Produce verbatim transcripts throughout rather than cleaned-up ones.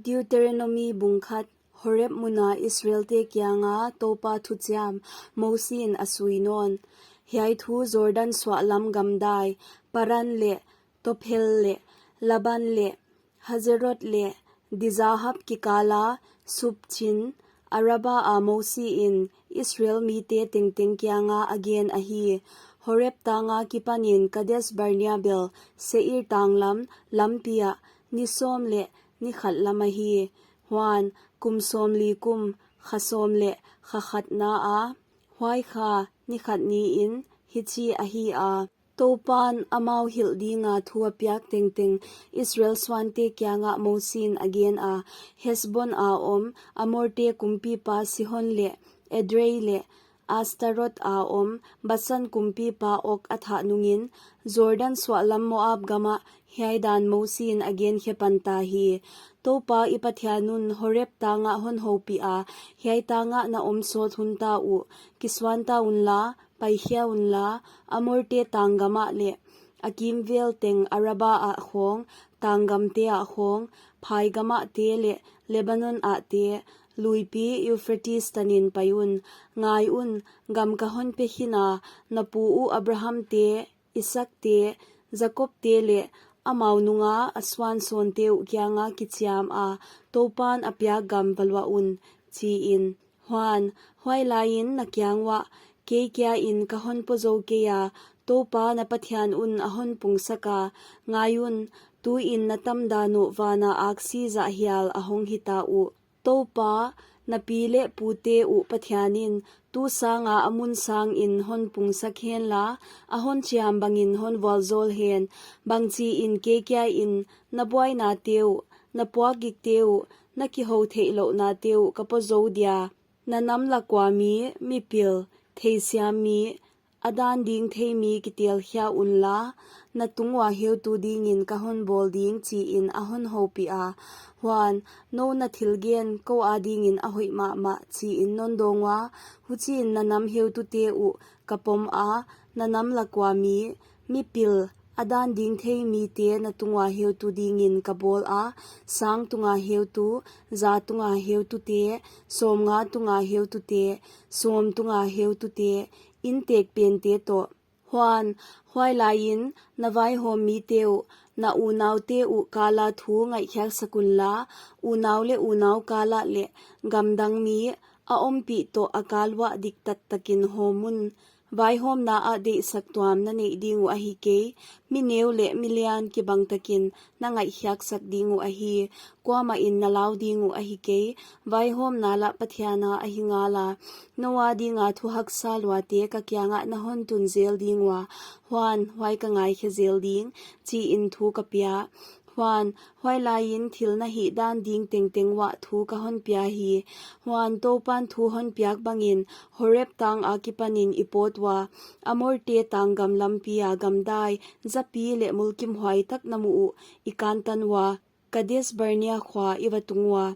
Deuteronomi bung khat. Horeb muna Israelte kianga Toupa thuchiam Mosiin a sui nawn. Hiai thu Jordan suahlam gamdai, Paran leh Tophel leh Laban leh Hazerot leh Dizahab kikala supchin Araba a Mosiin Israel mite tengteng kianga a gen ahi. Horeb tanga kipanin Kades Barnea bel Seir tanglam lampi ah ni sawm leh ni khat lam ahi. Huan, kum sawmli kum, kha sawm leh kha khatna a, huai kha ni khat niin hichi ahi a. Toupan amau hilh dinga thu a piak tengteng Israel suante kiangah Mosiin a gen a, Hesbon a om Amorte kumpipa Sihon leh Edrei leh Astarot a om Basan kumpipa Og a thah nungin, Jordan suahlam Moab gamah hiai dan Mosiin a gen khe pan ta hi. Toupa i Pathian un Horeb tangah hon houpih a, hiai tangah na om sawt hun ta uh, kisuan ta unla, paikhia unla, Amorte tanggamah leh a kimvel teng Araba ah khawng, tanggamte ah khawng, phaigamah te leh Lebanon ah te, luipi Euphrates tanin pai un. Ngai un, gam ka hon pe khin a, na pu uh Abraham te, Isaak te, Jakob te leh amau nunga a suan sawnte uh kianga kichiam a Toupan a piak gam va luah un, chiin. Huan, huai laiin na kiang uah, kei kia in ka hon po zou kei a, Toupa na Pathian un a hon pungsak a, ngai un, tuin na tamdan uh vana aksi zah hial a hong hita uh. Toupa, na pi leh pute uh Pathianin, tu sanga a mun sangin hon pungsak henla, a hon chiam bangin hon vualzawl hen, bangchiin kei kia in na buainate uh, na puakgikte uh, na kihou theihlouhnate uh ka po zou dia. Na nam lak ua mi, mipil, theisiam mi, a dan ding thei mi kitel khia unla, na tung ua heutu dingin ka hon bawl ding, chiin a hon houpih a. Huan, nou na thil gen kou adingin a hoih mahmah, chiin non dawng ua, huchiin na nam heutute uh ka pom a, na nam lak ua mi, mipil, a dan ding thei mite na tung ua heutu dingin ka bawl a, sang tunga heutu, za tunga heutute, sawmnga tunga heutute, sawm tunga heutute, inntek pente toh. Huan, huai laiin na vaihawm mite uh, na unaute uh kala thu ngaihkhiaksak unla, unau leh unau kala leh gamdang mi a ompih toh a kal uah diktat takin hawm un. Vaihawmna ah deihsak tuam na neih ding uh ahi kei, mi neu leh mi lian kibang takin na ngaihkhiaksak ding uh ahi, kuamahin na lau ding uh ahi kei, vaihawmna lah Pathiana ahi ngala. Nou adinga thu haksa luate ka kiangah na hon tun zel ding ua, huan, huai ka ngaikhe zel ding, chiin thu ka pia. Huan, huai laiin thil na hih dan ding tengteng uah thu ka hon pia hi. Huan, Toupan thu hon piak bangin, Horeb tang akipanin i pawt ua, Amorte tanggam lampia gamdai, zapi leh mulkimhuai tak na muh uh, i kantan ua, Kades Barnea khua i va tung ua.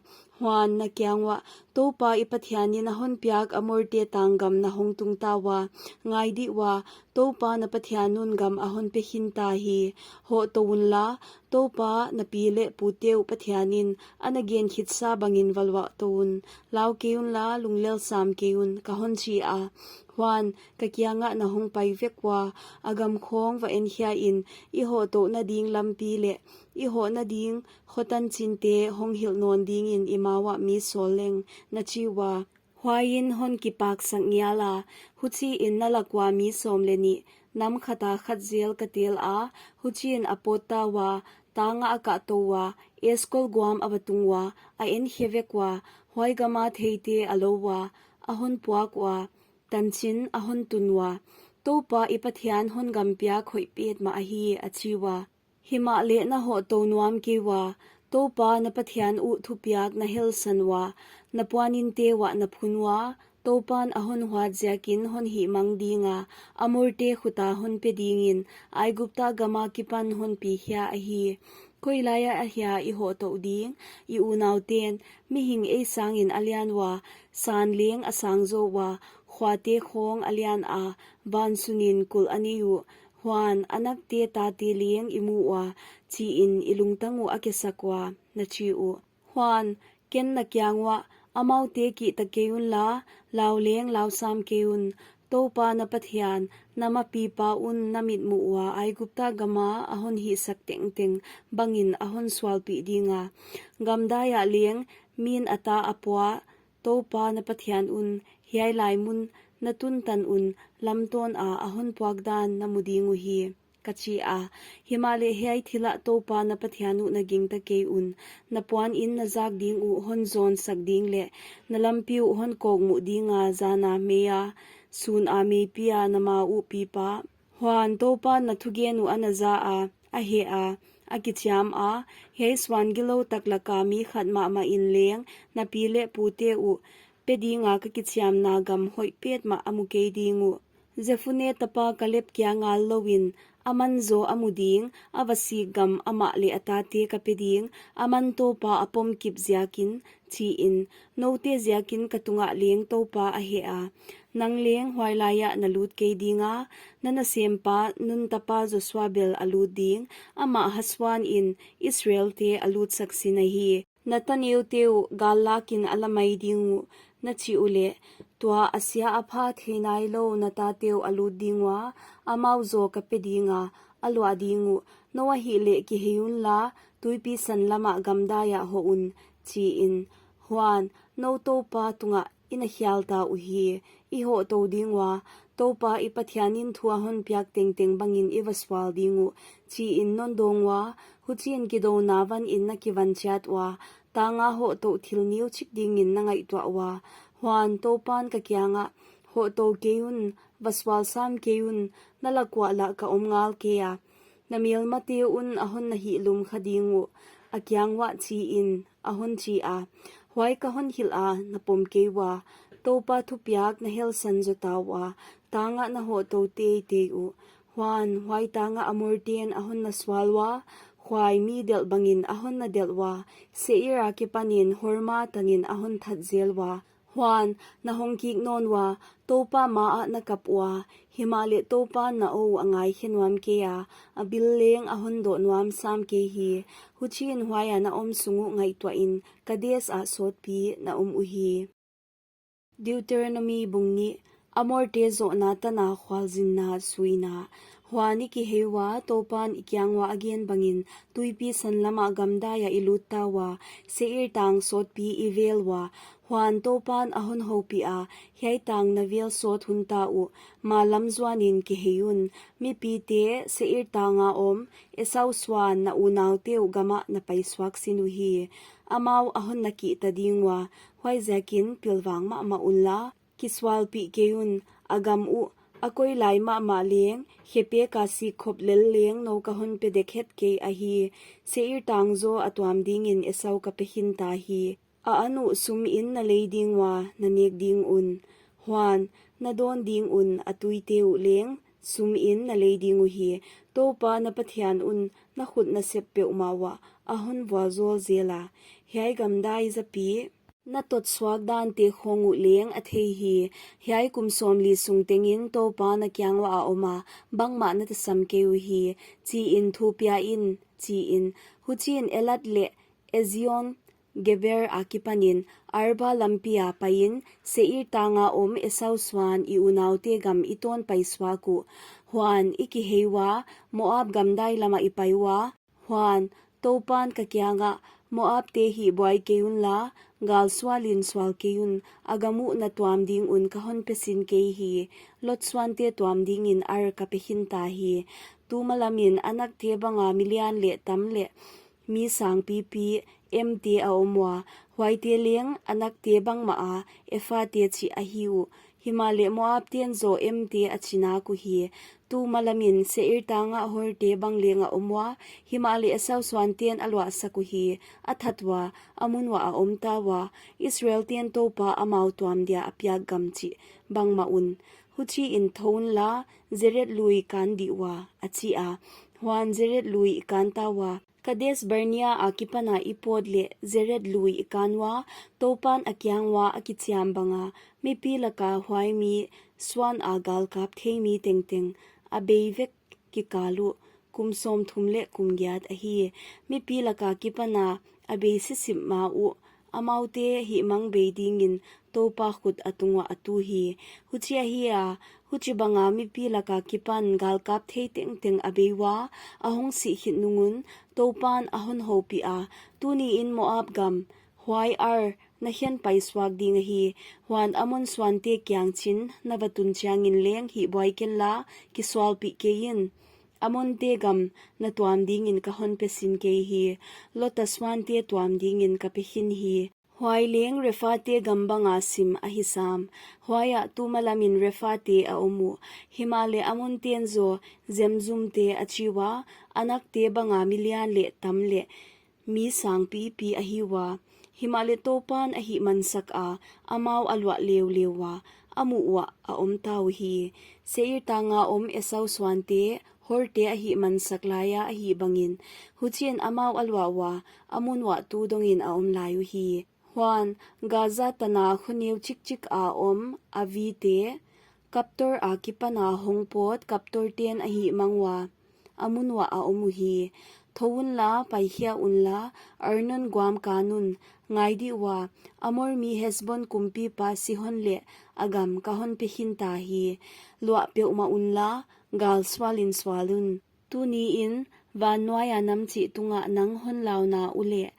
Huan, na kiang uah, Toupa i Pathianin a hon piak Amorte tanggam na hong tung ta ua, ngai dih ua, Toupa na Pathian un gam a hon pe khin ta hi. Hoh tou unla, Toupa na pi leh pute uh Pathianin a na gen khitsa bangin va luah tou un. Lau kei unla, lunglel sam kei un, ka hon chi a. Huan, ka kiangah na hong pai vek ua, a gam khawng va enkhia in, i hoh touhna ding lampi leh i hohna ding khotan chinte hong hilh nawn dingin i ma uah mi sawl leng, na chi ua. Huaiin hon kipaksak ngial a, huchiin na lak ua mi sawm leh nih, nam khata khat zel ka tel a, huchiin a pawt ta ua, tangah a kah tou ua, Eskol guam a va tung ua, a enkhe vek ua, huai gama theite a lou ua, a hon puak ua, tanchin a hon tun ua, Toupa i Pathian hon gam piak hoih petmah ahi, a chi ua. Himahleh na hoh tou nuam kei ua, Toupa na Pathian uh thupiak na helsan ua, na puaninte uah na phun ua, Toupan a hon huat ziakin hon hihmang dinga, Amorte khuta hon pe dingin, Aigupta gam akipan hon pi khia ahi. Koi laiah ahia i hoh touh ding, i unauten, mihing ei sangin a lian ua, san leng a sang zaw ua, khuate khawng a lian a, van sunin kulh a nei uh, huan a nakte tate leng i mu ua, chiin i lungtang uh a kesak ua, na chi uh. Huan, ken na kiang uah, amaute kihta kei unla, lau leng lau sam kei un. Toupa na Pathian, na mapipa un na mitmuh ua Aigupta gama a hon hihsak tengteng bangin a hon sualpih dinga, gamdai ah leng min a ta a pua Toupa na Pathian un hiai lai mun na tuntan un lamtawn a a hon puak dan na mu ding uhi, ka chi a. Himahleh hiai thil ah Toupa na Pathian uh na gingta kei un. Na puan in na zak ding uh hon zawnsak ding leh na lampi uh hon kawkmuh dinga, zana mei a, suna meipi a na ma uh pipa. Huan Toupan na thugen uh a na za a, a heh a, a kichiam a, hiai suan gilou tak laka mi khat mahmah in leng na pi leh pute uh pe dinga ka kichiamna gam hoih petmah a mu kei ding uh. Jephune tapa Kaleb kia ngal louin, aman zaw a mu ding, a va sik gam amah leh a tate ka pe ding, aman Toupa a pom kip ziakin, chi in, noute ziakin ka tungah leng Toupa a heh a. Nang leng huailai ah na lut kei dinga, na nasempa Nun tapa Joshua bel a lut ding, amah hasuan in Israelte a lutsak sin ahi. Na ta neute uh gal lakin a la mai ding uh, na chih uleh, tua a sia a pha thei nailou na tate uh a lut ding ua, amau zaw ka pe dinga, a luah ding uh. Nou ahihleh kihei unla, tuipi san lamah gamdai ah hoh un, chi in. Huan, nou Toupa tungah i na khial ta uhi, i hohtou ding ua, Toupa i Pathian in thu a hon piak tengteng bangin i va sual ding uh, chi in non dawng ua. Huchiin kidouna van in na kivan chiat ua, tanga hohtouh thil neuchik dingin na ngaihtuah ua. Huan Toupan ka kiangah, hohtou kei un, va sual sam kei un, na lak uah lah ka om ngal kei a. Na melmate un a hon na hihlum kha ding uh, a kiang uah chi in, a hon chi a. Huai ka hon hilh a, na pom kei ua, Toupa thupiak na helsan zaw ta ua, tangah na hohtou teitei uh. Huan, huai tangah Amorten a hon na sual ua, huai mi delh bangin a hon na delh ua, Seir akipanin Horma tangin a hon that zel ua. Huan, na hong kik nawn ua, Toupa maah na kap ua, himahleh Toupan na aw uh a ngaikhe nuam kei a, a bil leng a hon doh nuam sam kei hi. Huchiin huaia na om sung uh ngaihtuahin, Kades ah sawtpi na om uhi. Deuteronomi bung nih. Amorte zohna tana khualzinna suina. Huan i kihei ua, Toupan i kiang ua a gen bangin, tuipi san lamah gamdai ah i lut ta ua, Seir tang sawtpi i vel ua. Huan Toupan a hon houpih a, hiai tang na vel sawt hun ta uh, ma lam zuanin kihei un, mipite Seir tanga om Esau suan na unaute uh gamah na paisuak sin uhi. Amau a hon na kihta ding ua, huaiziakin pilvang mahmah unla, kisualpih kei un, a gam uh, a koi lai mahmah leng, khepek a sik khop lel leng nou ka hon pe dek het kei ahi. Seir tang zaw a tuam dingin Esau ka pe khin ta hi. A an uh sum in na lei ding ua, na nek ding un. Huan, na dawn ding un, a tuite uh leng, sum in na lei ding uhi. Toupa na Pathian un, na khut na sep peuhmah uah, a hon vualzawl zel a. Hiai gamdai zapi na tot suak dante khawng uh leng a thei hi. Hiai kum sawmli sung tengin Toupa na kiang uah a om a, bangmah na tasam kei uhi, chi in thu pia in, chi in. Huchiin Elat leh Ezion Geber akipanin Arba lampi a paiin, Seir tanga om Esau suan i unaute gam i tawn paisuak uh. Huan i kihei ua, Moab gamdai lamah i pai ua. Huan, Toupan ka kiangah, Moabte hihbuai kei unla, gal sualin sual kei un, a gam uh na tuam ding un ka hon pe sin kei hi. Lot suante tuam dingin Ar ka pe khin ta hi. Tumalamin Anakte banga mi lian leh tam leh mi sang pipi Emte a om ua, huaite leng Anakte bangmah a, Efate chih ahi uh. Himahleh Moabten zaw Emte a chi nak uhi. Tumalamin Seir tangah Horte bang leng a om ua, himahleh Esau suanten a luahsak uhi, a that ua, a mun uah a om ta ua, Israelten Toupa amau tuam dia a piak gam chih bangmah un. Huchiin thou unla, Zered lui kan dih ua, a chi a. Huan Zered lui i kan ta ua, Kades Barnea akipana i pawt leh Zered lui i kan ua, Toupan a kiang ua a kichiam banga, mipi laka huai mi suan a galkap thei mi tengteng, a bei vek kikal uh, kum sawmthum leh kum giat ahi. Mipi laka kipana a bei sisim ma uh, amaute hihmang bei dingin Toupa khut a tung uah a tu hi. Huchi ahi a, huchibanga mipi laka kipan galkap thei tengteng a bei ua, a hong sih khit nungun Toupan a hon houpih a, tuniin Moab gam, huai Ar, na khen paisuak ding ahi. Huan Amon suante kiang chin na va tun chiangin leng hihbuai kenla, kisualpih kei in. Amonte gam na tuam dingin ka hon pe sin kei hi. Lota suante tuam dingin ka pe khin hi. Huai leng Rephate gam banga sim ahi sam. Huaiah tuma lamin Rephate a om uh. Himahleh Amonten zaw Zemzumte a chi ua, Anakte banga mi lian leh tam leh mi sang pipi ahi ua. Himahleh Toupan a hihmansak a, amau a luah leuleu ua, a muh uah a om ta uhi. Seir tanga om Esau suante, Horte a hihmansak laia a hih bangin, huchiin amau a luah ua, a mun uah tu dongin a om lai uhi. Huan, Gaza tana kho neu chikchik a om Avite, Kaptor akipana hong pawt Kaptorten a hihmang ua, a mun uah a om uhi. Thou unla, paikhia unla, Arnon guam kan un, ngai dih ua, Amor mi Hesbon kumpipa Sihon leh a gam ka hon pe khin ta hi. Luah peuhmah unla, gal sualin sual un. Tuniin, van nuaia nam chih tungah nang hon launa uleh,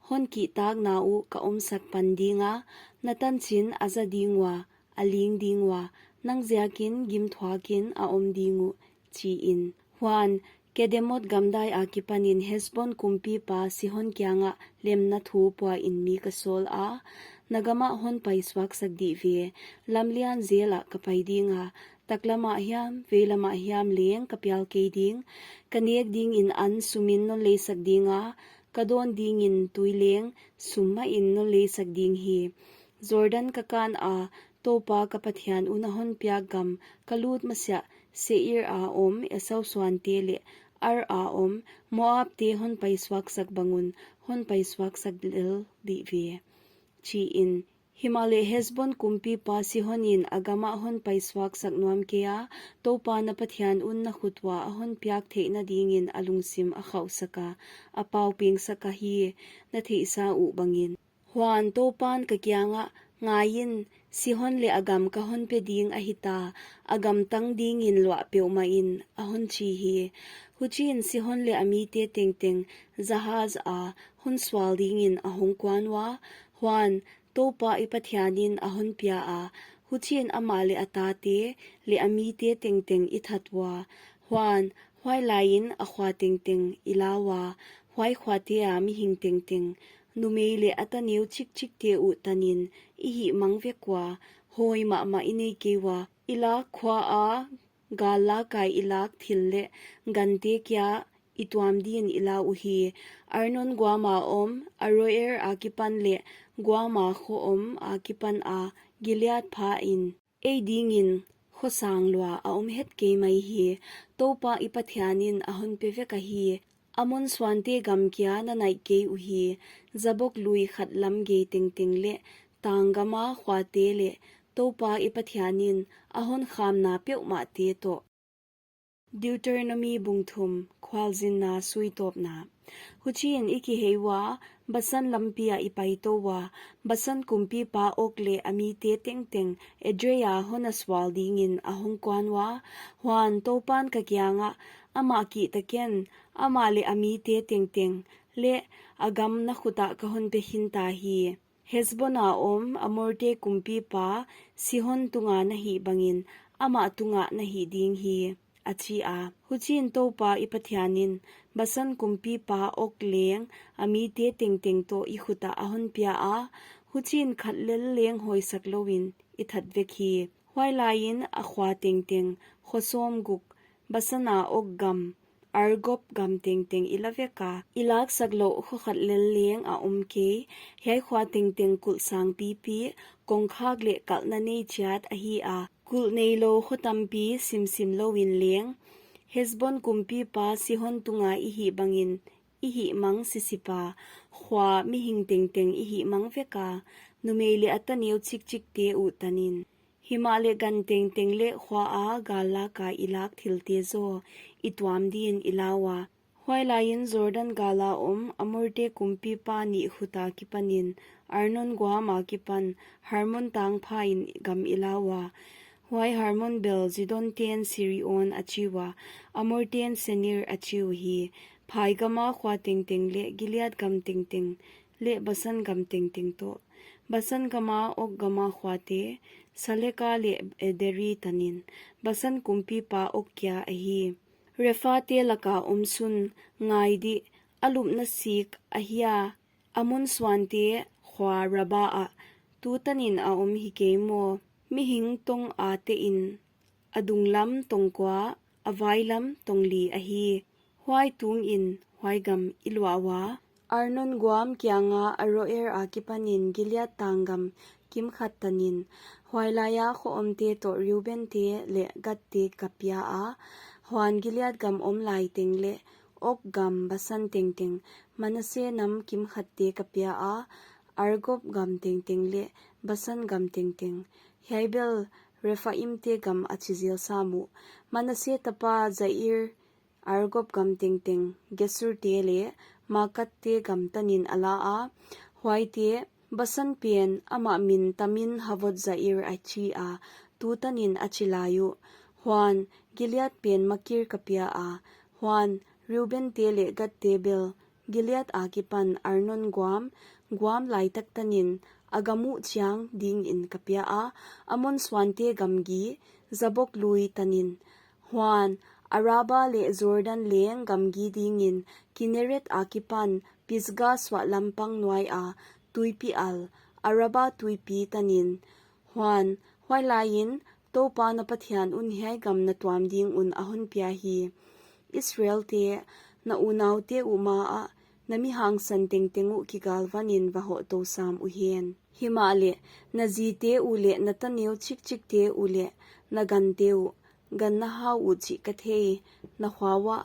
hon kihtakna uh ka omsak pan dinga, na tanchin a za ding ua, a ling ding ua, nang ziakin gimthuakin a om ding uh, chiin. Huan, Kedemot gamdai akipanin Hesbon kumpipa Sihon kiangah lemna thu puain mi ka sawl a, na gamah hon paisuaksak dih ve, lamlian jelah ka pai dinga, taklamah hiam, veilamah hiam leng ka pial kei ding, ka nek dingin an sumin non leisak dinga, ka dawn dingin tui leng sum mahin non leisak ding hi. Jordan ka kan a, Toupa ka Pathian un a hon piak gam ka lut masiah Seir a om Esau suante leh Ar a om Moabte hon paisuaksak bangun hon paisuaksak lel dih ve, chiin. Himahleh Hesbon kumpipa Sihonin a gamah hon paisuaksak nuam kei a, Toupa na Pathian un na khut ua a hon piak theihna dingin a lungsim a khauhsak a, a paupingsak ahi, na theihsa uh bangin. Huan Toupan ka kiangah, ngaiin, Sihon leh a gam ka hon pe ding ahi ta, a gam tang dingin luah peuhmahin, a hon chi hi. Huchiin Sihon leh a mite tengteng Jahaz a hon sual dingin a hong kuan ua, huan Toupa i Pathianin a hon pia a, huchiin amah leh a tate leh a mite tengteng i that ua. Huan, huai laiin a khua tengteng i la ua, huai khuate a mihing tengteng, numei leh a ta neu chikchikte uh tanin i hihmang vek ua, hawi mahmah i nei kei ua, i lak khua a gal laka i lak thil leh gante kia i tuam din i la uhi. Arnon guama om Aroer akipan leh guama kho om akipan a Gilead phain ei dingin kho sang lua a om het kei mai hi. Toupa i Pathianin a hon pe vek ahi. Amon suante gam kia na naih kei uhi. Jabok lui khat lam gei tengteng leh tang gama khuate leh Toupa i Pathianin a hon khamna peuhmahte toh. Deuteronomi bung thum, khualzinna suitawpna. Huchiin i kihei ua, Basan lampi ah i paitou ua, Basan kumpipa Og leh a mite tengteng Edrei a hon a sual dingin a hong kuan ua, huan Toupan ka kiangah, amah kihta ken, amah leh a mite tengteng, leh a gam na khut ah ka hon pe khin ta hi. Hesbon a om Amorte kumpipa Sihon tunga na hih bangin amah tungah na hih ding hi, a chi a. Huchiin Toupa i Pathianin Basan kumpipa Og leng a mite tengteng toh i khut ah a hon pia a, huchiin khat lel leng hawisak louin i that vek hi. Huai laiin a khua tengteng, kho sawmguk, Basan a Og gam, Argob gam tengteng i la vek a, i laksak louh kho khat lel leng a om kei. Hiai khua tengteng kulh sang pipi, kongkhak leh kalhna nei chiat ahi a, kulh neilou kho tampi simsim louin leng. Hesbon kumpipa Sihon tunga i hih bangin i hihmang sisip a, khua mihing tengteng i hihmang vek a, numei leh a ta neu chikchikte uh tanin. Himahleh gan tengteng leh khua a gal laka i lak thilte zaw i tuam din i la ua. Huailaiin Jordan gala om Amorte kumpipa nih khut akipanin Arnon guam akipan Hermon tangphain gam i la ua. Huai Hermon bel Zidonten Sirion a chi ua, Amorten Senir a chi uhi. Phai gama khua tengteng leh Gilead gam tengteng leh Basan gam tengteng toh. Basan gama Og gama khuate, Saleka leh Ederi tanin, Basan kumpipa Og kia ahi. Rephate laka omsun ngai dih, a lupna sik ahi a, Amon suante khua Raba ah tutanin a om hi kei maw? Mihing tong a tein, a dunglam tong kua, a vailam tong li ahi. Huai tungin huai gam i luah ua. Arnon guam kianga Aroer akipanin Gilead tanggam kimkhat tanin, huailaia kho omte toh Reubente leh Gadte ka pia a, huan Gilead gam om laiteng leh Og gam Basan tengteng, Manase nam kimkhatte ka pia a, Argob gam tengteng leh Basan gam tengteng. Hiai bel Rephaimte gam a chi zel sam uh. Manase tapa Jair Argob gam tengteng, Gesurte leh Maakatte gam tanin a la a, huaite Basan pen amah min tamin Havot Jair a chi a, tutanin a chi lai uh. Huan Gilead pen Makir ka pia a, huan Reubente leh Gadte bel Gilead akipan Arnon guam, guam laitak tanin a gam uh chiang dingin ka pia a, Amon suante gamgi, Jabok lui tanin. Huan Araba leh Jordan leng gamgi dingin Kineret akipan Pisga suahlam pang nuaia tuipi al, Araba tuipi tanin. Huan huailaiin Toupa na Pathian un hiai gam na tuam ding un a hon pia hi. Israelte, na unaute uh maah na mi hangsan tengteng uh kigalvanin va hohtou sam uhen. Himahleh na zite uh leh na taneu chikchikte uh leh na gante uh, gan na hau uh chih ka thei, na khua uah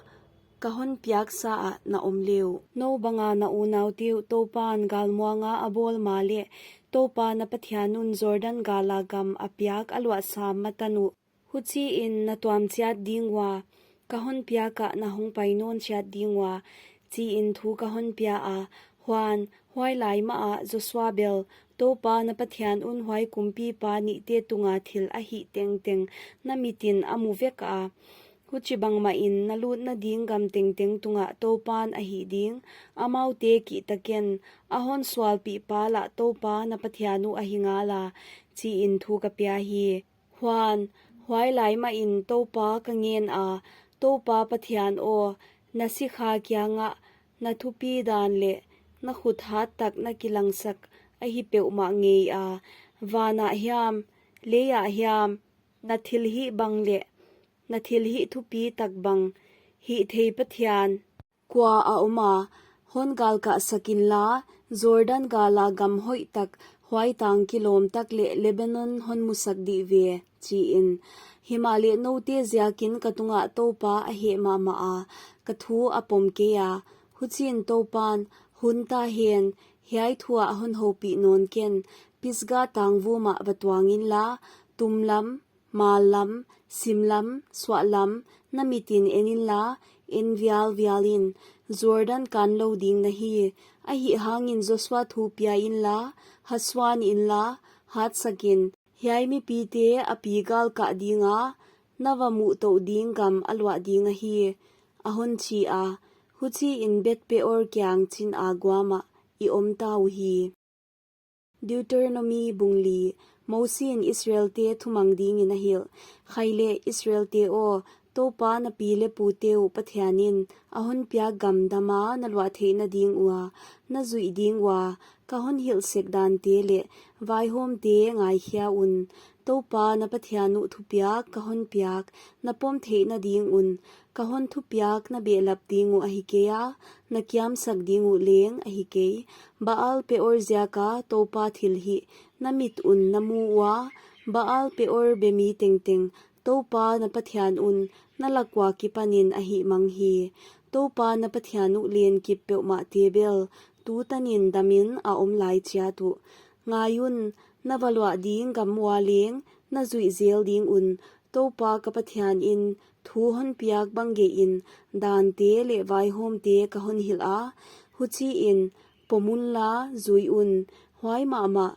ka hon piaksa ah na om le uh. Nou banga na unaute uh Toupan galmuanga a bawl ma leh Toupa na Pathian un Jordan gala gam a piak a luah sam ma tan uh. Huchiin na tuam chiat ding ua, ka hon piak ah na hong pai nawn chiat ding ua, chiin thu ka hon pia a. Huan huailai maah Joshua bel, Toupa na Pathian un huai kumpipa nihte tunga thil a hih tengteng na mitin a mu vek a. Huchibang mahin na lutna ding gam tengteng tungah Toupan a hih ding, amaute kihta ken, a hon sualpihpa lah Toupa na Pathian uh ahi ngala, chiin thu ka pia hi. Huan huailai mahin Toupa ka ngen a, Toupa Pathian aw, na sikha kiangah na thupi dan leh na khut hat tak na kilangsak ahi peuhmah ngei a, vanah hiam, leiah hiam, na thilhih bang leh na thilhih thupi tak bang hih thei Pathian kua a om a, hon galkah sak inla, Jordan gala gam hoih tak, huai tang kilawm tak leh Lebanon hon musak dih ve, chiin. Himahleh noute ziakin ka tungah Toupa a heh mahmah a, ka thu a pom kei a. Huchiin Toupan, hun ta hen, hiai thu ah hon houpih nawn ken, Pisga tangvum ah va tuang inla, tumlam, mallam, simlam, suahlam, na mitin en inla, en vialvial in, Jordan kan lou ding na hi. Ahihhangin Joshua thu pia inla, hasuan inla, hatsak in, hiai mipite a pi galkah dinga na va muh touh ding gam a luah ding ahi, a hon chi a. Huchiin Beth-peor kiang chin a guam ah i om ta uhi. Deuteronomi bung li. Mosi in Israelte thumang dingin a hilh. Khaile, Israelte aw, Toupa na pi leh pute uh Pathianin a hon piak gam dama na luah theihna ding ua, na zuih ding ua, ka hon hilh sek dante leh vaihawmte ngaikhia un. Toupa na Pathian uh thupiak ka hon piak, na pom theihna ding un, ka hon thupiak na behlap ding uh ahi kei a, na kiamsak ding uh leng ahi kei. Baal-peor ziaka Toupa thilhih na mit un na mu ua, Baal-peor bemi tengteng Toupa na Pathian un na lak ua kipanin a hihmang hi. Toupa na Pathian uh lenkip peuhmahte bel tutanin damin a om lai chiat uh. Ngai un, na va luah ding gam ua leng na zuih zel ding un, Toupa ka Pathianin thu hon piak bang geihin dante leh vaihawmte ka hon hilha. Huchiin, pom unla, zui un, huai mahmah,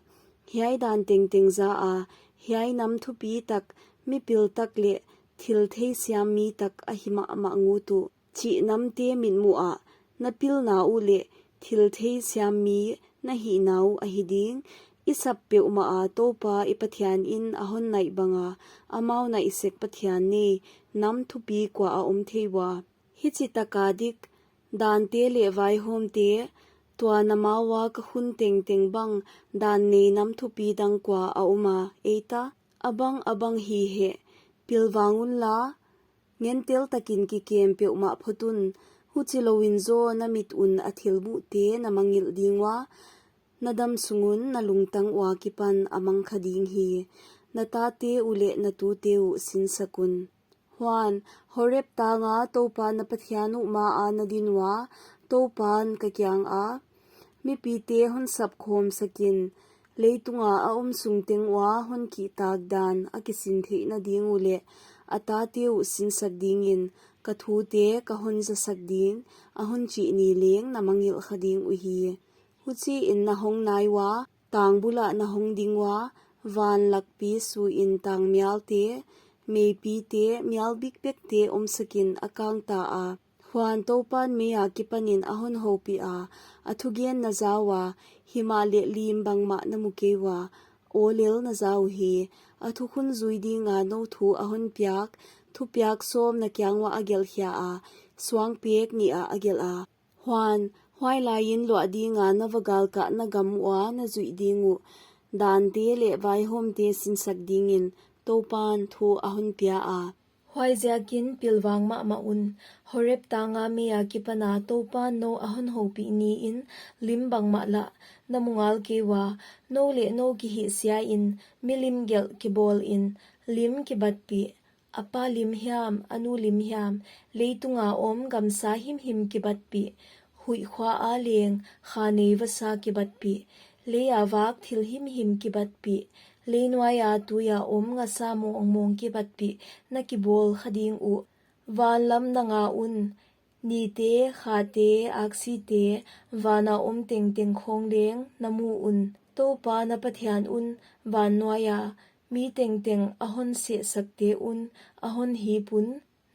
hiai dan tengteng jaa, hiai nam thupi tak, mi pil tak leh thil theisiam mi tak ahi mahmah ngut uh, chih namte mitmuh ah na pilna uh leh thil theisiam mi na hihna uh ahi ding. I sap peuhmaha Toupa i Pathianin a hon naih banga amau naih sek Pathian nei nam thupi kua a om thei ua? Hichi taka dik, dante leh vaihawmte, tua na ma ua ka hun tengteng bang dan nei nam thupi dang kua a om a, eita? A bang a bang hi heh, pilvang unla, ngentel takin kikem peuhmah phot un, huchilouin zaw na mit un a thil muhte na mangngilh ding ua, na dam sung un na lungtang ua kipan a mang kha ding hi. Na tate uh leh na tute uh sinsak un. Huan, Horeb tanga Toupa na Pathian uh maa na din ua, Toupan ka kianga, mipite hon sap khawm sakin, leitunga a om sung teng ua hon kihtak dan a kisin theihna ding uh leh a tate uh sinsak dingin ka thute ka hon zasak ding, a hon chih ni leng na mangngilh kha ding uhi. Huchiin na hong nai ua, tang bulah na hong ding ua, van lakpi suin tang mialte, meipite, mial bikbekte om sakin a kang ta a. Huan Toupan mei akipanin a hon houpiha, a thugen na ja ua, himahleh lim bangmah na mu kei ua, aw lel na ja uhi. A thukhun zui dinga nou thu a hon piak thupiak sawm na kiang uah a gelh khia a, suangpek nih ah a gelh a. Huan, huai laiin luah dinga na va galkah na gam ua na zuih ding uh, dante leh vaihawmte sinsak dingin Toupan thu a hon pia a. Huaiziakin pilvang mahmah un, Horeb tanga mei akipana Toupan nou a hon houpih niin lim bangmah lah na mu ngal kei ua, nou leh nou kihihsiain milim gelh kibawlin, lim kibatpih, a pa lim hiam, a nu lim hiam, leitunga om gamsa himhim kibatpih, huih khua a leng kha nei vasa kibatpih, leia vak thil himhim kibatpih, lei nuaia tuia om ngasa mawngmawng kibatpih na kibawl kha ding uh. Van lam na nga un, nite, khate, aksite, vana om tengteng khawng leng na mu un. Toupa na Pathian un van nuaia mi tengteng a hon sehsakte un a hon hip un,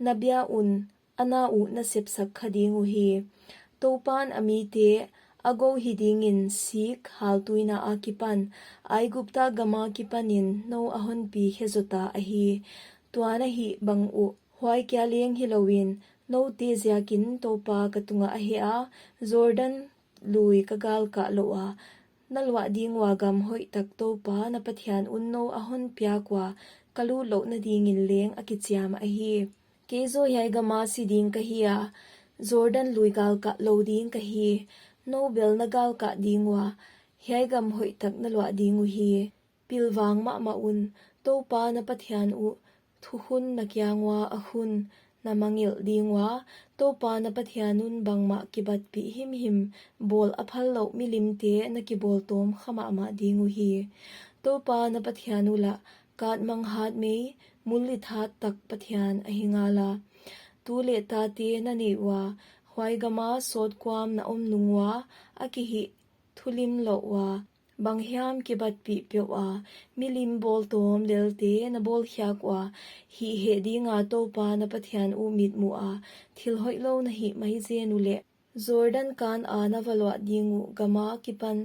na bia un, a na uh na sepsak kha ding uhi. Toupan a mite a gou hi dingin sik haltuina akipan, Aigupta gama kipanin nou a hon pi khe zota ahi. Tua na hih bang uh, huai kia leng hilouin, noute ziakin Toupa ka tunga a heh a, Jordan lui ka galkah louh a, na luah ding ua gam hoihtak Toupa na Pathian un nou a hon piak ua ka lut louhna dingin leng a kichiam ahi. Kei zaw hiai gama si ding ka hi a, Jordan lui galkah lou ding ka hi. Nou bel na galkah ding ua, hiai gam hoihtak na luah ding uhi. Pilvang mahmah un, Toupa na Pathian uh thukhun na kiang ua a khun na mangngilh ding ua, Toupa na Pathian un bangmah kibatpih himhim bawl a phallouh milimte na kibawl tawm kha mahmah ding uhi. Toupa na Pathian uh lah katmang hat mei, mullit hat tak Pathian ahi ngala. Tu leh tate na neih ua, huai gama sawtkuam na om nung ua, a kihih thulim louh ua, banghiam kibatpih peuha milim bawl tawm lelte na bawl khiak ua, hih heh dinga Toupa na Pathian uh mitmuha thil hoihlou na hih mai zen uleh, Jordan kana na va luah ding uh gama kipan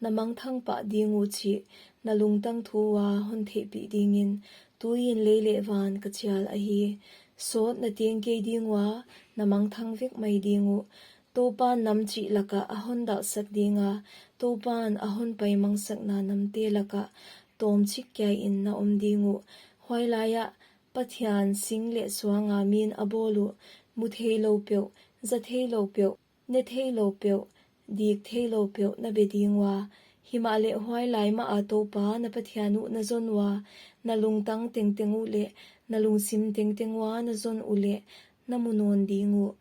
na mangthang pah ding uh chih na lungtang thu ua hon theihpih dingin, tuin lei leh van ka chial ahi. Sawt na teng kei ding ua, na mangthang vek mai ding uh. Toupan nam chih lakah a hon dalhsak dinga, Toupan a hon paimangsakna namte lakah tawmchik kiain na om ding uh. Huailaiah Pathian sing leh suanga min a bawl uh, mu theilou peuh, za theilou peuh, ne theilou peuh, dik theilou peuh na be ding ua. Himahleh huailai maha Toupa na Pathian uh na zon ua, na lungtang tengteng uh leh na lungsim tengteng ua na zon uleh na mu nawn ding uh.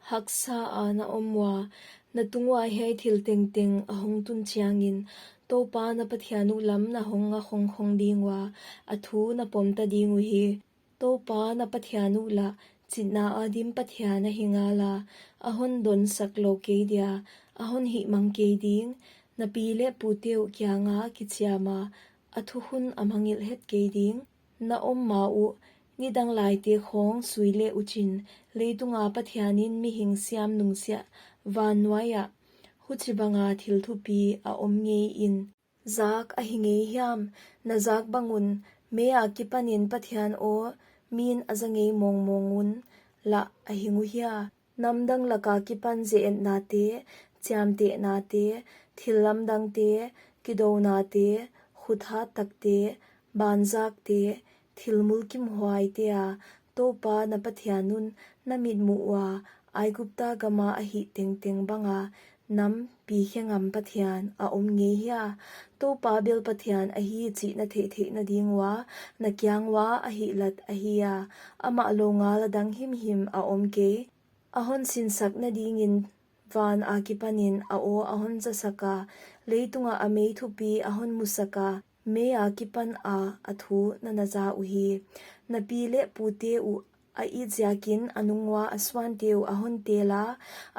Haksaa na om ua, na tung ua hiai thil tengteng a hong tun chiangin, Toupa na Pathian uh lam na hong nga khongkhong ding ua, a thu na pom ta ding uhi. Toupa na Pathian uh lah chitna a dim Pathian ahi ngala, a hon donsak lou kei dia, a hon hihmang kei ding. Na pi leh pute uh kianga kichiama, a thukhun a mangngilh het kei ding. Na om ma uh, nidang laite khawng sui leh uchin, leitunga Pathianin mihing siam nungsiah, van nuaiah huchibanga thil thupi a om ngeiin. Zak ahi ngei hiam? Na zak bangun, mei akipanin Pathian aw, min a za ngei mawngmawng un, lah a hing uhia? Namdang laka kipan ze-etnate, chiamtehnate, thillamdangte, kidounate, khuthat takte, banzakte, thil mulkimhuaite a, Toupa na Pathian un na mitmuh ua, Aigupta gama a hih tengteng banga, nam pi khe ngam Pathian a om ngei hia? Toupa bel Pathian ahi chih na theihtheihna ding ua, na kiang ua a hihlat ahi a, amah lou ngal a dang himhim a om kei. A hon sinsakna dingin van akipanin a aw a hon zasak a, leitungah a mei thupi a hon musak a, mei akipan a a thu na na za uhi. Na pi leh pute uh a it ziakin a nung ua a suante uh a hon tel a,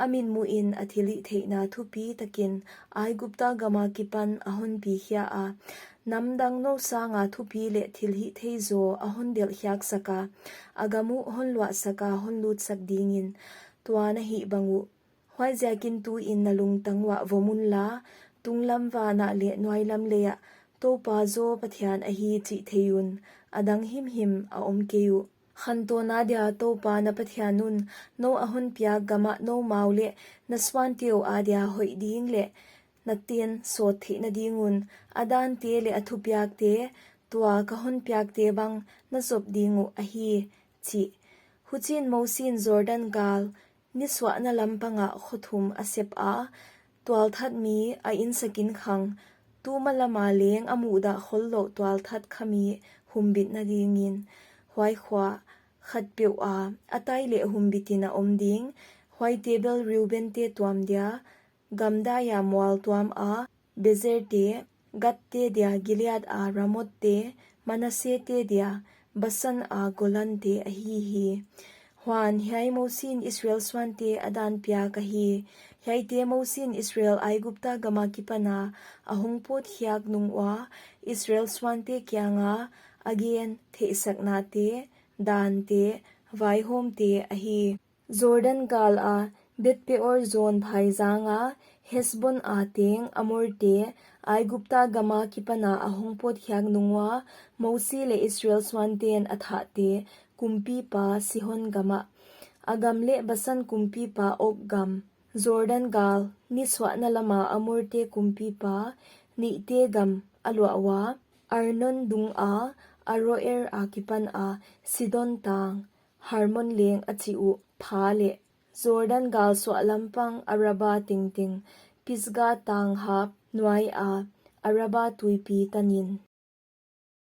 a mitmuhin a thilhihtheihna thupi takin Aigupta gama kipan a hon pi khia a, namdang nou sanga thupi leh thilhihthei zaw a hon delh khiak sak a, a gam uh hon luahsak a hon lutsak dingin, tua na hih bang uh. Huaiziakin tuin na lungtang uah vom unla, tunglam vanah leh nuailam leiah Toupa zaw Pathian ahi chih thei un, a dang himhim a om kei uh. Khantawn adia Toupa na Pathian un nou a hon piak gamah noumau leh na suante uh adia hoih ding leh na ten sawt theihna ding un, a dante leh a thupiakte, tua ka hon piakte bang na zop ding uh ahi, chih. Huchiin Mosiin Jordan gal nisuahna lam pangah kho thum a sep a, tualthat mi a insakin khang, tuma lama leng a muhdah khol louh tualthat khami humbitna dingin. Huai khua khatpeuh a a tai leh humbitin a om ding. Huaite bel Reubente tuam dia, gamdaia mual tuama Bezerte, Gadte dia Gilead a Ramotte, Manassete dia Basan a Golante ahi hi. Huan, hiai Mosiin Israel suante a dan piak ahi. Hiaite Mosiin Israel Aigupta gama kipana a hong pawt khiak nung ua Israel suante kianga a gen theihsaknate, dante, vaihawmte ahi. Jordan gal a Beth-peor zawn phaizanga Hesbon a teng Amorte Aigupta gama kipana a hong pawt khiak nung ua Mosi leh Israel suanten a thahte kumpipa Sihon gamah, a gam leh Basan kumpipa Og gam, Jordan gal nisuahna lama Amorte kumpipa nihte gam a luah ua, Arnon dunga Aroer akipana Sidon tang, Hermon leng a chih uh pha leh Jordan gal suahlam pang Araba tengteng, Pisga tang hap nuaia Araba tuipi tanin.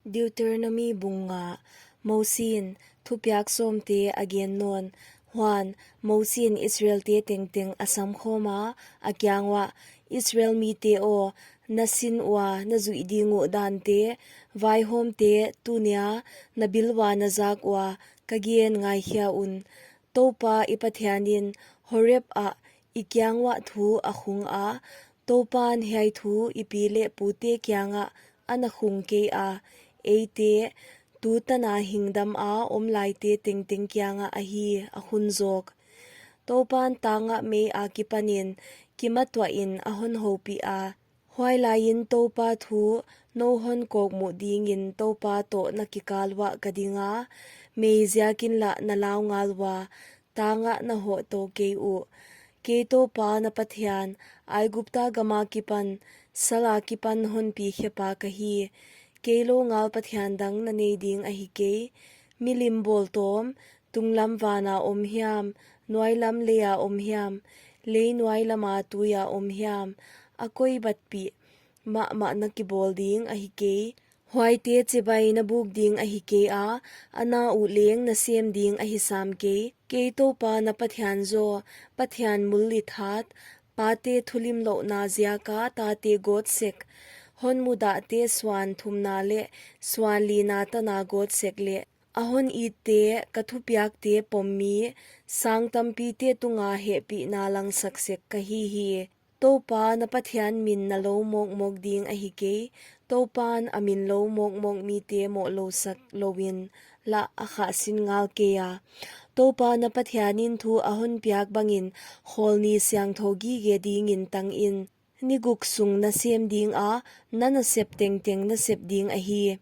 Deuteronomi bung nga. Mosiin thupiak sawmte a gen nawn. Huan, Mosiin Israelte tengteng a samkhawma, a kiang uah, Israel mite aw, na sin ua na zuih ding uh dante, vaihawmte tunia na bil ua na zak ua ka gen ngaikhia un. Toupa i Pathianin Horeb ah i kiang uah thu a khunga, Toupan hiai thu i pi leh pute kiangah ana khung kei a, eite, tutana hingdama om laite tengteng kiangah ahi, a khun zawk. Toupan tangah mei akipanin kimatuahin a hon houpih a, huailaiin Toupa thu nou hon kawkmuh dingin Toupa toh na kikal uah ka dinga, mei ziakin lah na lau ngal ua, tangah na hoh tou kei uh. Kei Toupa na Pathian, Aigupta gama kipan, sala kipan hon pi khepa ka hi. Kei lou ngal Pathian dang na nei ding ahi kei. Milim bawltawm, tunglam vana om hiam, nuailam leia om hiam, lei nuailama tuia om hiam, a koi batpih mahmah na kibawl ding ahi kei. Huaite chibai na buk ding ahi kei a, a na uh leng na sem ding ahi sam kei. Kei Toupa na Pathian zaw, Pathian mullit hat, pate thulimlouhna ziaka tate gawtsek, hon mudahte suan thumna leh suan lina tana gawt sek leh, a hon itte ka thupiakte pom mi sang tampite tunga hehpihna langsak sek ka hi hi. Toupa na Pathian min na lou mawkmawk ding ahi kei. Toupan a min lou mawkmawk mite mohlousak louin lah a khahsin ngal kei a. Toupa na Pathianin thu a hon piak bangin khawlni siangthou gige dingin tang in. Ni guk sung na sem dinga, na nasep tengteng na sep ding ahi.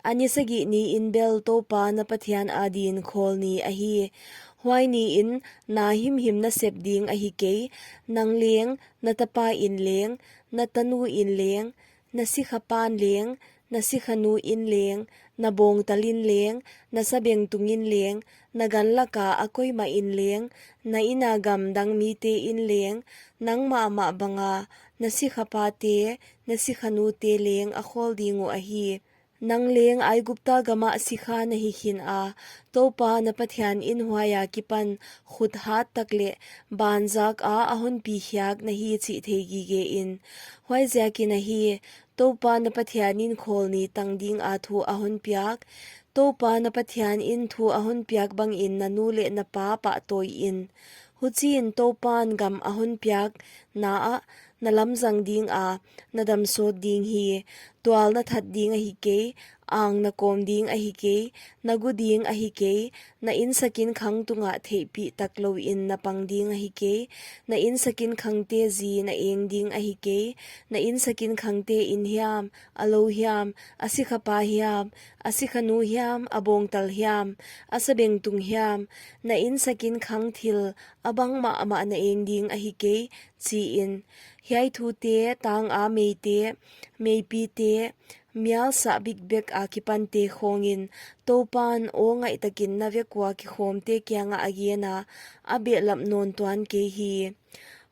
A ni sagih niin bel Toupa na Pathian adin khawlni ahi. Huai niin na himhim na sep ding ahi kei. Nang leng, na tapain leng, na tanuin leng, na sikhapan leng, na sikhanu in leng, na bawngtalin leng, na sabengtungin leng, na gan laka a koimahin leng, na ina gam dang mitein leng, nangmah mah banga na sikhapate, na sikhanute leng a khawl ding uh ahi. Nang leng Aigupta gamah sikha na hi khin a, Toupa na Pathianin huai akipan khut hat tak leh banzak a a hon pi khiak na hi chih thei gige in. Huaiziakin ahi, Toupa na Pathianin khawlni tang dinga thu a hon piak. Toupa na Pathianin thu a hon piak bangin na nu leh na pa pahtawi in. Huchiin Toupan gam a hon piakna ah na lamzang dinga, na dam sawt ding hi. Tual na that ding ahi kei, ang na kawm ding ahi kei, na gu ding ahi kei, na insakin khang tungah theihpih tak louin na pang ding ahi kei, na insakin khangte zi na eng ding ahi kei, na insakin khangte in hiam, a lou hiam, a sikhapa hiam, a sikhanu hiam, a bawngtal hiam, a sabengtung hiam, na insakin khang thil a bang mahmah na eng ding ahi kei, chi in. Hiai thute tanga meite, meipite, mial sah bikbek akipante khawngin, Toupan aw ngaihtakin na vek ua kikhawmte kiangah a gen a, a behlap nawn tuan kei hi.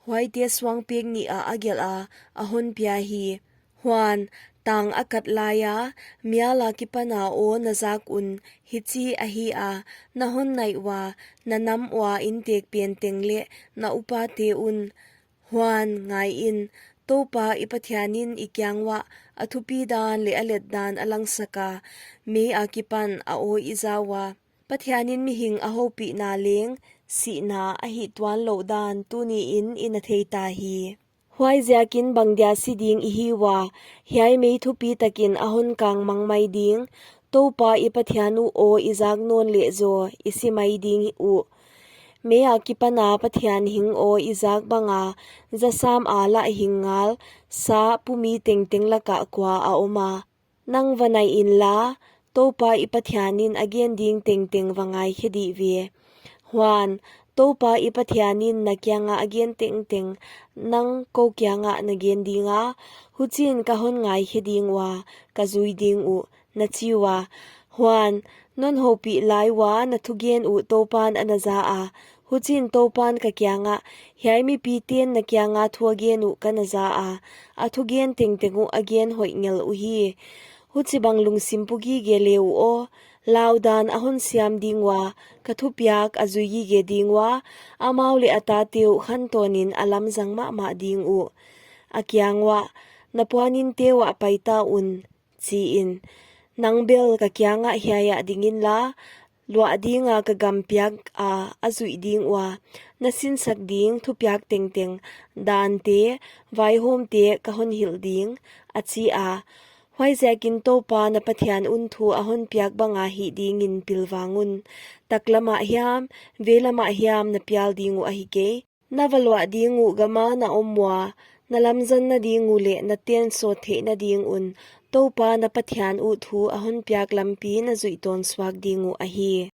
Huaite suangpek nih ah a gelh a, a hon pia hi. Huan, tang a kat laia, mial akipana aw na zak un, hichi ahi a, na hon naih ua, na nam ua inntek pen teng leh na upate un. Huan, ngaiin, Toupa i Pathianin i kiang uah a thupidan leh a letdan a langsak a, mei akipan a aw i za ua. Pathianin mihing a houpihna leng sihna a hih tuan louh dan tuniin i na thei ta hi. Huaiziakin bangdia si ding i hi ua, hiai mei thupi takin a hon kang mang mai ding, Toupa i Pathian uh aw i zak nawn leh zaw i si mai ding uh. Mei akipana Pathian hing aw i zak banga, zasam a lah hing ngal, sa pumi tengteng lakah kua a om a. Nang va nai inla, Toupa i Pathianin a gen ding tengteng va ngaikhe dih ve. Huan, Toupa i Pathianin na kiangah a gen tengteng, nang kou kiangah na gen dinga, huchiin ka hon ngaikhe ding ua, ka zui ding uh, na chi ua. Huan, non houpih lai ua na thugen uh Toupan a na za a, huchiin Toupan ka kiangah, hiai mipiten na kianga thu a gen uh ka na za a, a thugen tengteng uh a gen hoih ngel uhi. Huchibang lungsim pu gige le uh aw, laudan a hon siam ding ua, ka thupiak a zui gige ding ua, amau leh a tate uh khantawnin a lamzang mahmah ding uh. A kiang uah, na puaninte uah paita un, chi in. Nang bel ka kiangah hiaiah ding inla, luah dinga ka gam piak a a zuih ding ua, na sinsak ding thupiak tengteng, dante, vaihawmte ka hon hilh ding, a chi a. Huaiziakin Toupa na Pathian un thu a hon piak banga hih dingin pilvang un. Taklamah hiam, veilamah hiam na pial ding uh ahi kei. Na va luah ding uh gama na om ua, na lamzanna ding uh leh na tensawt theihna ding un, Toupa na Pathian uh thu a hon piak lampi na zuih tawn suak ding uh ahi.